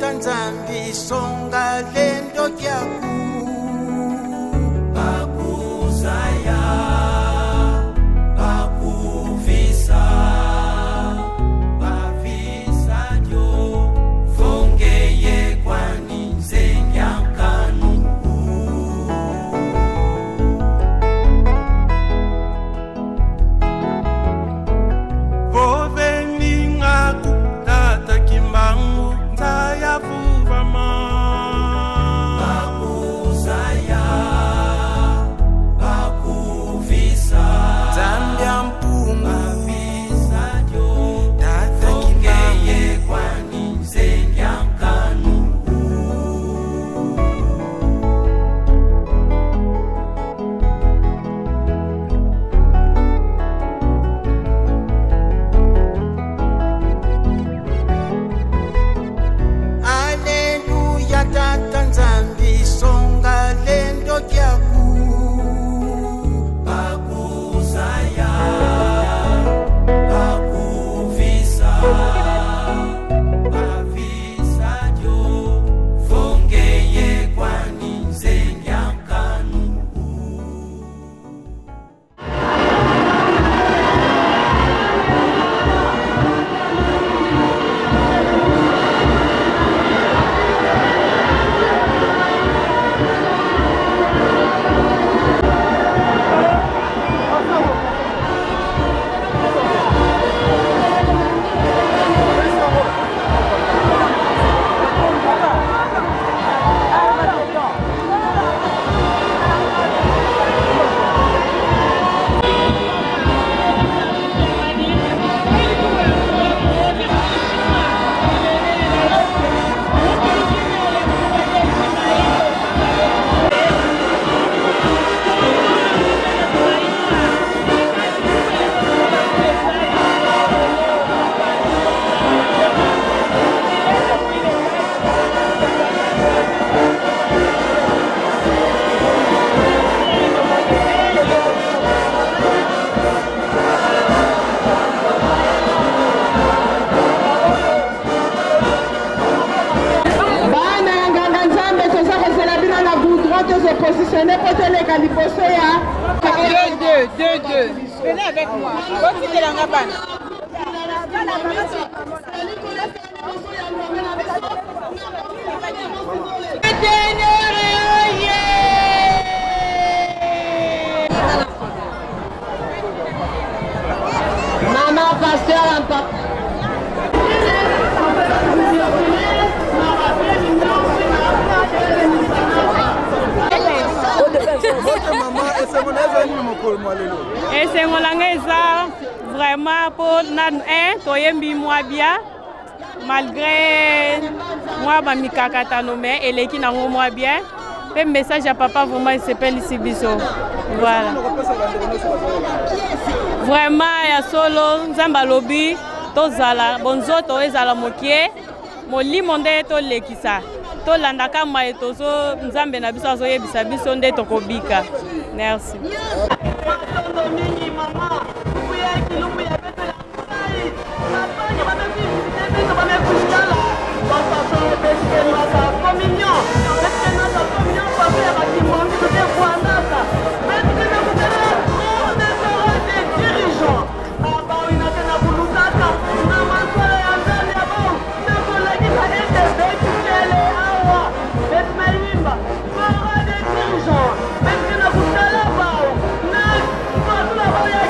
tata Nzambi songa lendo kyaku Bakuzaya, bakuvisa, bavisa dio, fongeye kwani nzenyankanu. Voveningaku tata Kimbangu nzaya vuvama. Bakuzaya, bakuvisa, Zambia mpungu bavisa dio, tata fongeye Kimbangu kwani nzenyankanu. Aleluya tata Nzambi songa lendo kyaku Bakuzaya, bakuvisa, bavisa dio, fongeye kwani nzenyankanu. Bana ya nganga Nzambe, toza kozela bino na goudron, tozopositionne mpo toleka liboso ya Deux, deux, deux, deux. Venez avec moi. Botikelanga bana. Mama pasteur ampa. Mama, esengo na eza nini mokolo mwa lelo? Esengo na ngai eza vraiment mpo nanu 1 toyembi mwa bien malgré mwa bamikakatano, mais eleki nango mwa bien, mpe message ya papa vraiment esepelisi biso. Voilà. Kopesa bandeko nyonso bazala. Vraiment ya solo, Nzambe alobi tozala bonzoto ezala mokie, molimo nde tolekisa, tolandaka maye tozo Nzambe na biso azoyebisa biso nde tokobika. Merci. Matondo mingi mama kuya kilumbu ya beto ya ngai bapangi bamevisite biso, bamekutala bafaso besikenaka communion, besikenaka communion faso ya bakimbangi tote kwandaka besikena kutala trône des dirigeants abawina te na kulukaka na masolo ya Nzambe ya bau na kolakisa ete betikele awa betimayimba parole des dirigeants besikena kutala bau na faso na bau ya.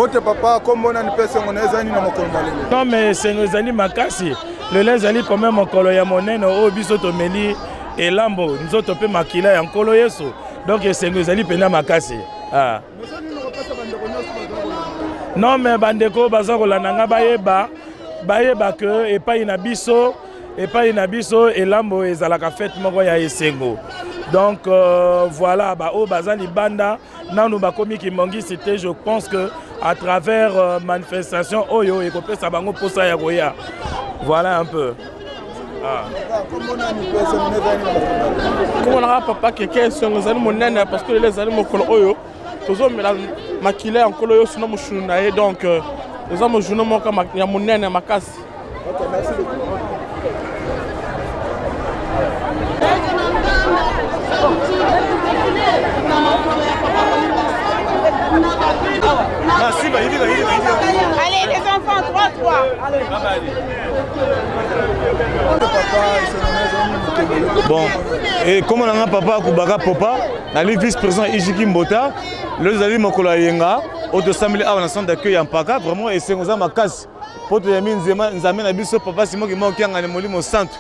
Mbote papa, kombo nani mpe esengo na ezali nini na mokolo mwa lelo? Non mais esengo ezali makasi. Lelo ezali quand même mokolo ya monene oyo biso tomeli elambo nzoto mpe makila ya Nkolo Yesu. Donc esengo ezali mpenza makasi. Ah. Non mais bandeko baza kolanda nga bayeba bayeba que epai na biso epai na biso elambo ezalaka fete moko ya esengo. Donc voilà baoyo baza libanda nanu bakomi kimongisi te, je pense que à travers manifestation oyo ekopesa bango mposa ya koya. Voilà un peu. Ah. Kombo nanga papa Keke. Esengo ezali monene parce que lelo ezali mokolo oyo tozomela makila ya Nkolo Yesu na mosuni na ye. Donc eza mojournée moko ya monene makasi. Ok, merci beaucoup. Allez, les enfants, 3, 3. Bon, et comme on a papa Kubaka Popa, nali vice-président Ijiki Mbota, lelo ezali mokolo ya yenga oyo tosambeli awa na centre d'accueil ya Mpaka. Vraiment esengo eza makasi mpo toyambi Nzambe na biso papa Simon Kimbangu Kiangani Molimo Santu.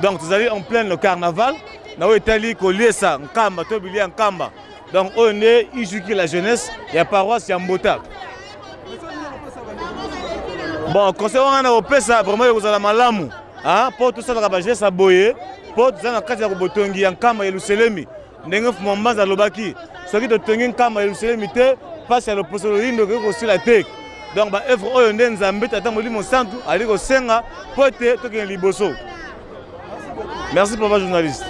Donc tozali en plein le carnaval na oyo etali koliesa nkamba to bilia nkamba. Donc oyo nde Ijiki la jeunesse ya paroisse ya Mbota. Bon, conseil wana na kopesa vraiment ekozala malamu mpo tosalaka bageste ya boye, mpo toza na kati ya kobotongi ya nkamba Yelusalemi, ndenge Mfumu Mbanza alobaki: soki totongi nkamba Yelusalemi te, mpasi ya loposo loyindo ekoki kosila te. Donc baœuvre oyo nde Nzambe Tata Molimo Santu ali kosenga mpo ete tokende liboso. Merci papa journaliste.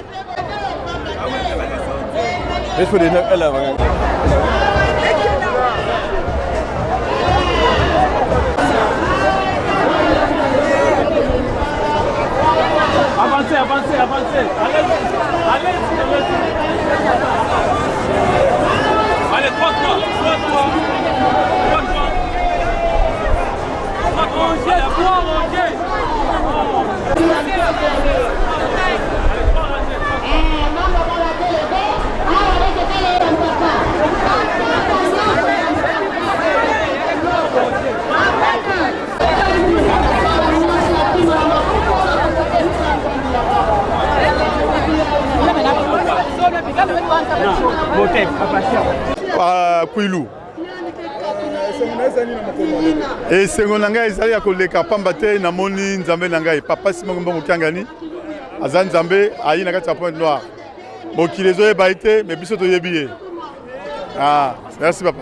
Il faut des elle. Avancez, avancez, avancez. Allez-y, allez-y, allez-y. Allez, 3, 3, 3, 3. 3, 3. 3, 3, 3, rangées. Kwilu, esengo na ngai ezali ya koleka, pamba te namoni Nzambe na ngai papa Simon Kimbangu Kiangani. Aza Nzambe, ayi na kati ya Pointe Noire. Mokili ezoyeba ye te, mais biso toyebi ye. Ah, merci papa.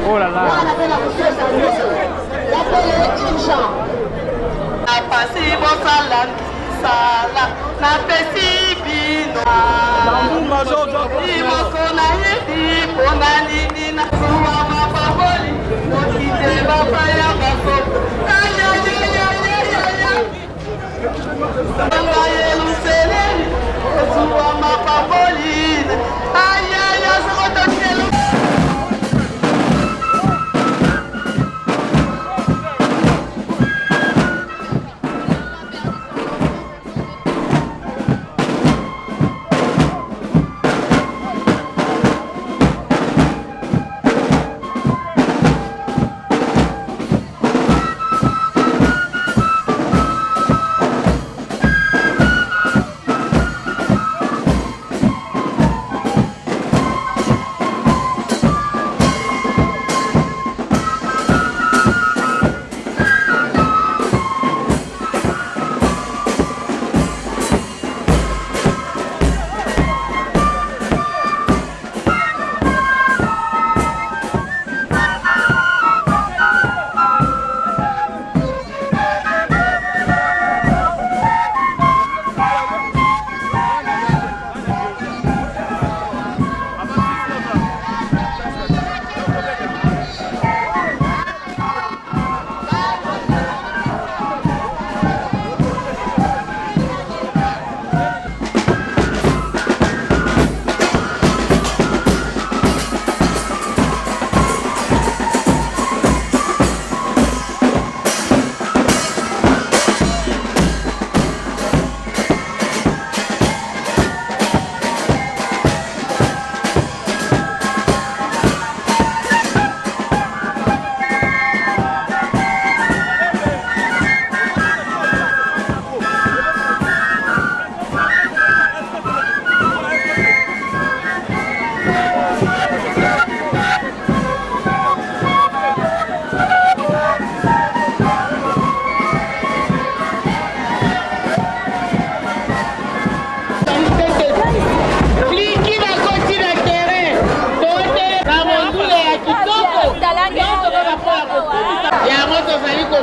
Oh là là. Napasi bosala misala, napesi bino moko. Nayebi mpona nini nazuwa mapamboli, noki te bapaya bakoko. Ayayayayaya, nga Yelusalemi ozuwa mapamboli. Ayaya, soko tokelu.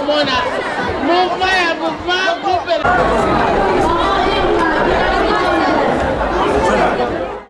komona mouvement ya mouvement groupe.